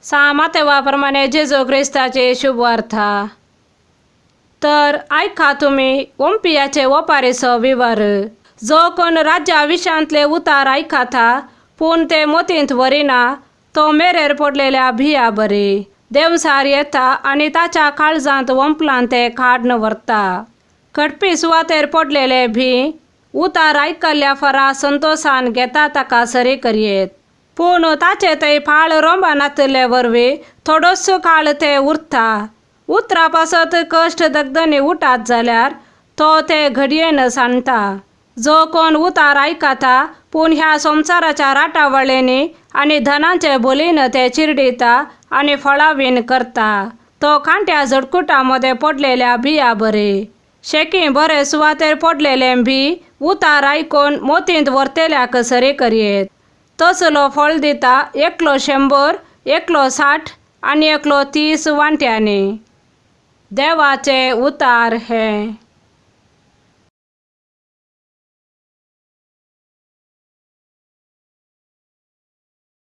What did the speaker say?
सा मातेवा प्रमाणे जेजू क्रिस्ताची शुभवार्ता. तर आयका तुमी ओंपियाचे ओपारीचो विवर. जो कोण राज्या विशांतले उतार आयकाता पूण ते मोतींत व्हरिना तो मेरेर पडलेल्या भिया बरी. देंवचार येता आनी ताच्या काळजांत वंपलान ते काड्न व्हरता. खडपी सुवातेर पडलेले भी उतार आयकल्ल्या फरा संतोशान घेता ताका सरी करयेत. पूण ताचे थंय फाळ रोंबा नातिल्ले वरवीं थोडोच काळ ते उरता. उतरा पासत कश्ट दगदनी उठात जाल्यार तो ते घडयेन सांडटा. जो कोण उतार आयकता पूण ह्या संवसाराच्या राटावळींनी आनी धनाचे बोलीन ते चिरडिता आनी फळावीन करता तो कांट्या झडकुटा मदें पडलेल्या बिया बरी. शेकी बरे सुवातेर पडलेले बी उतार आयकून मोतींत व्हरतल्याक सरी करयेत. तसलो फळ दिता एकलो 100, एकलो 60 आनी एकलो 30 वांट्यांनी. देवाचे उतार हे.